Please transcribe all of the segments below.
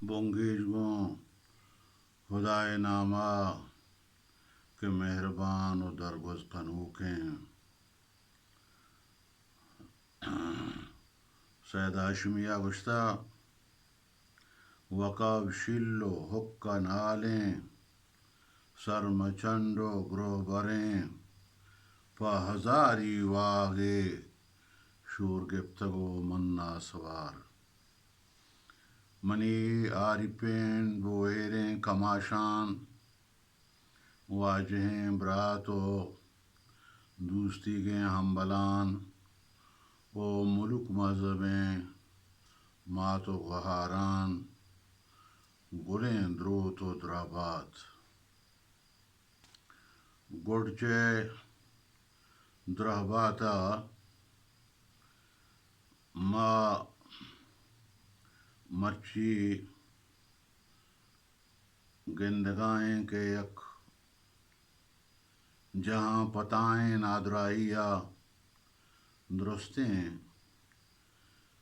بنگیج گوں ہدائے ناما کہ مہربان و درگوز کنوکیں۔ سید ہاشمی ءَ گوشتہ، وقب شیل و حکہ نالیں، سر مچنڈ و گروہ بریں، پہ ہزاری واہگے شور گپتگ و من ناسوار۔ منی آریپین بوہیریں کماشان، واجہیں برات و دوستیگیں ہمبلان و ملک مذہبیں مات و گہاران، گلیں دروت و درہبات۔ گڈ چہ درہبات ءَ ما مرچی گندگائیں کہ یک جہاں پتائیں نادراہی ءَ درستیں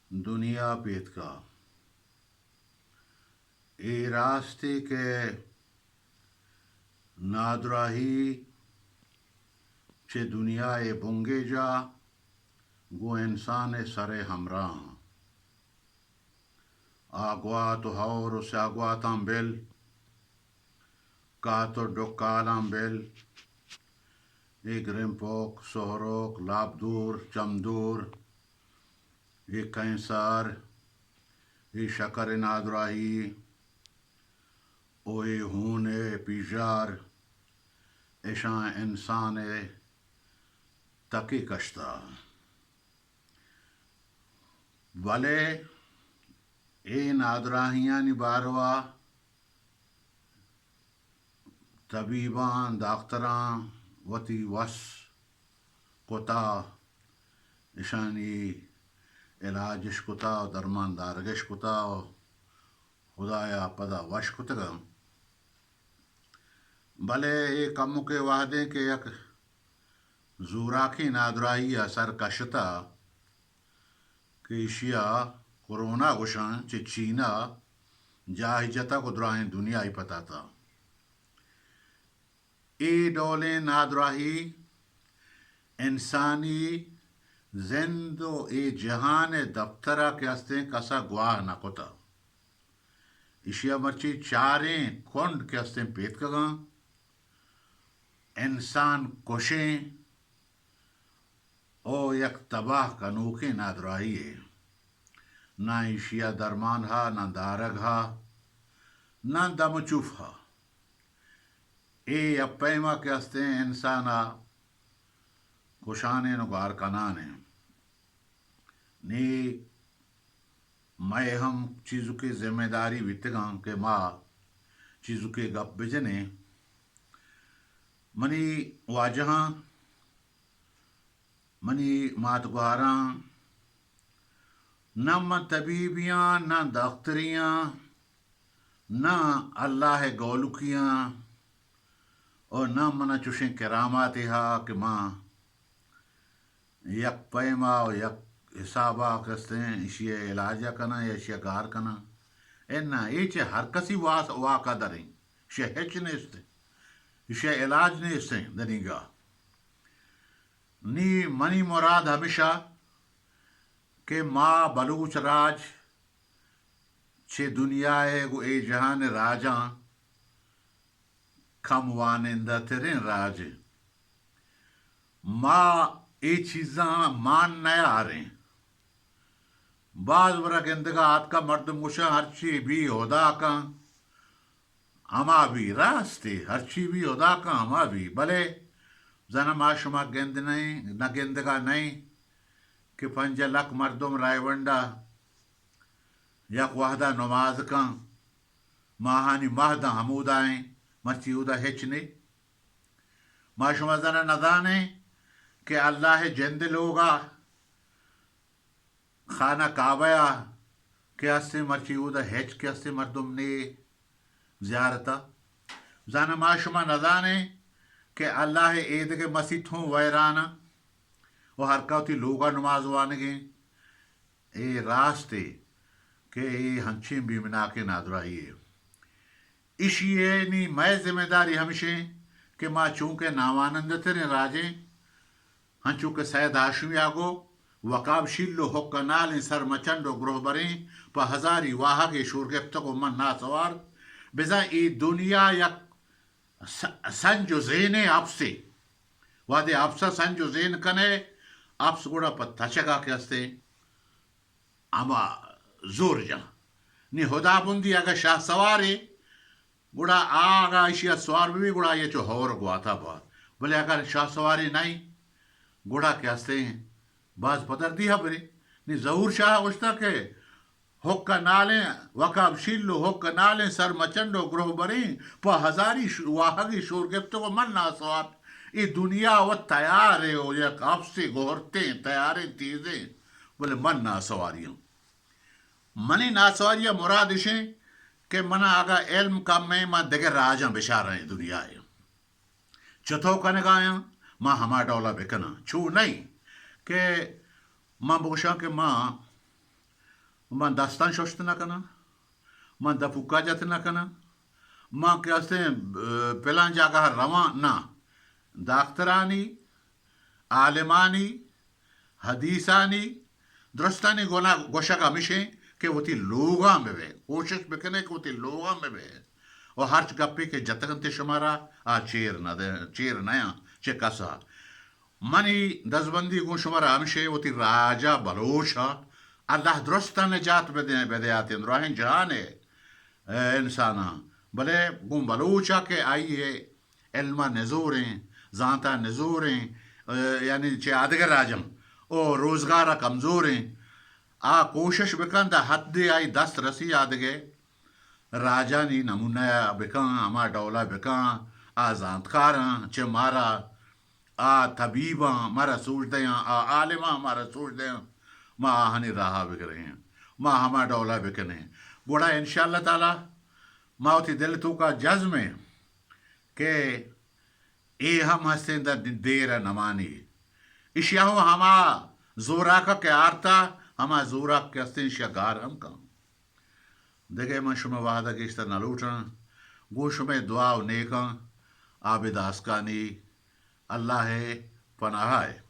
دنیا پیتکا۔ اے راستے کہ نادراہی چہ دنیا ءِ بنگیجا گوں انسان ءِ سر ءِ ہمراہ آں۔ آ گوات و ہور و سیاہ گواتاں بل، کات و ڈکالاں بل، اے گرمپوک، سہروک، لاپدور، چمدور، اے کینسر، اے شکر ءِ نادراہی و اے ہون ءِ پیژار، اشاں انسان ءِ تکے کشتہ۔ بلے اے نادراہیانی باروا طبیباں، داکتراں وتی وس کتا، اشانی علاج اش کتا و درمان دارگ اش کتا و خدایا پدا وش کتگاں۔ بلے اے کمکے وہدیں کہ یک زوراکیں نادراہی ءَ سر کشتہ کہ ایشی ءَ کرونا گوشاں، چہ چین ءَ جاہے جتگ و دراہیں دنیاے پتاتہ۔ اے ڈولیں نادراہی انسانی زند و اے جہان ءِ دپتر ءَ کہ استیں کس ءَ گواہ نہ کتہ۔ ایشی ءَ مرچی چاریں کنڈ کہ استیں پیتکگاں، انسان کشیں او یک تباہ کنوکیں نادراہی یے۔ نہ ایشی ءَ درمان ہا، نہ دارگ ہا، نہ دم چوف ہا۔ اے یک پیما کہ استیں انسان ءَ کشانیں و گار کنانیں۔ نی مئے ہم چیزکے ذمہ داری بیتگاں کہ ما چیزکے گپ بجنیں۔ منی واجہاں، منی مات گوہاراں، نہ من طبیبیاں، نہ دختریاں، نہ اللہ ءِ گولکیاں، او نہ من چوشیں کراماتے ہا کہ ما یک پیما و یک حسابا کستیں ایشی ءِ علاج ءَ کناں یا ایشی ءَ گار کناں۔ اے نہ، اے چہ ہر کسی واس، واک ءَ دریں۔ ایشی ءَ ہچ نیست۔ ایشی ءَ علاج نیست دنیگا۔ نی منی مراد ہمیشہ کہ ما بلوچ راج چہ دنیا ءِ گوں اے جہان ءِ راجاں کم وانندہ تریں راج ایں۔ ما اے چیزاں مان نیاریں۔ باز برا گندگا آتکا مردم گوشاں ہرچی بی ہدا کن ہما بی، راستے، ہرچی بی ہدا کن ہما بی، بلے زاناں ما شما گند نئیں، نہ گندگا نئیں کہ پنجاہ لکھ مردم رائیونڈا یک وہدا نماز کن، ماہانی ماہ داں ہمودا ایں، مرچی اودا ہچ نے۔ ما شما زاناں نزانیں کہ اللہ ءِ جند لوگا خانہ کعبہ ءَ کہ ہستیں، مرچی اودا ہچ کہ ہستیں مردم نے زیارت ءَ۔ زاناں ما شما نزانیں کہ اللہ ءِ ایدگہ مسیت ہوں ویران ءَ و ہر کا وتی لوگا نماز وانگیں۔ اے راستے، کہ اے ہنچیں بیمناکیں نادراہی یے۔ ایشی ءِ نی مئے ذمہ داری ہمیش ایں کہ ما چونکہ ناوانندتریں راجیں، ہنچو کہ سید ہاشمی ءَ گو، وقاب شیل و حق نالیں سرمچنڈ و گروہبریں، پہ ہزاری واہگے شور گپتگ و من ناسوار، بزاں اے دنیا یک س-، سنج و زینے اپسے۔ وہدے اپس ءَ سنج و زین کنے، اپس گڑا پہ تچگ ءَ کہ ہستیں ہما زور جاں۔ نی ہدابندی اگہ شاہ سوارے، گڑا آ اگہ ایشی ءَ سوار بہ بی، گڑا آئی ءَ چو ہور گواتا بوات۔ بلے اگر شاہ سوارے نہ ایں، گڑا کہ ہستیں باز پدردی ہبرے۔ نی ظہور شاہ ءَ گوشتہ کہ حق نالیں، وقاب شیل و حق نالیں سرمچنڈ و گروہبریں، پہ ہزاری ش-، واہگی شور گپتگ و من ناسوار۔ اے دنیا و تیارے و یک اپسے گہرتیں، تیاریں، تیزیں، بلے من ناسواری آں۔ منی ناسواری ءِ مراد اش انت کہ من ءَ اگاں علم کم انت، من دگہ راجاں بچاراں اے دنیا ءَ چتو کنگ ءَ آیاں، من ہما ڈول ءَ بکناں۔ چو نہ انت کہ من بگوشاں کہ من، من دستاں ششت نہ کناں، من دپوکا جت نہ کناں، من کہ ہستیں، اه، پلان جاگہ ءَ رواں، نہ۔ داکترانی، عالمانی، حدیثانی، درستانی گونا گوشگ ہمیش انت کہ وتی لوگاں بہ بئے، کوشش بکنے کہ وتی لوگاں بہ بئے۔ و ہرچ گپے کہ جتگ انت شمارا، آ چیر نہ دے، چیر نیاں چہ کس ءَ۔ منی دزبندی گوں شمارا ہمیش انت، وتی راج ءَ، بلوچ ءَ اللہ درستاں نجات بدے، بدیات اندراہیں جہان ءِ، اے، انساناں۔ بلے گوں بلوچ ءَ کہ آئی ءِ علم ءَ نزوریں، زانت ءَ نزوریں، اے، یعنی چہ آدگہ راجاں او روزگار ءَ کمزوریں، آ کوشش بکن داں حدے آئی دست رسی آدگہ راجانی نمونہ ءَ بکن، ہما ڈول ءَ بکن، آ زانتکاراں چہ مارا، آ طبیباں مارا سوج دیاں، آ عالماں مارا سوج دیاں، ما آہانی راہ ءَ بگریں، ما ہما ڈول ءَ بکنیں۔ گڑا انشاءاللہ تعالی ما وتی دل ءِ توکا جزم ایں کہ اے ہم ہستیں داں دیر ءَ نمانی۔ ایشی ءَ ہم ہما زوراک ءَ کہ آرتا، ہما زوراک کہ ہستیں ایشی ءَ گار ہم کن۔ دگہ من شمئے وہد ءَ گیشتر نہ لوٹاں۔ گوں شمئے دعا و نیکاں عابد آسکانی اللہ ءِ پناہ ءَ۔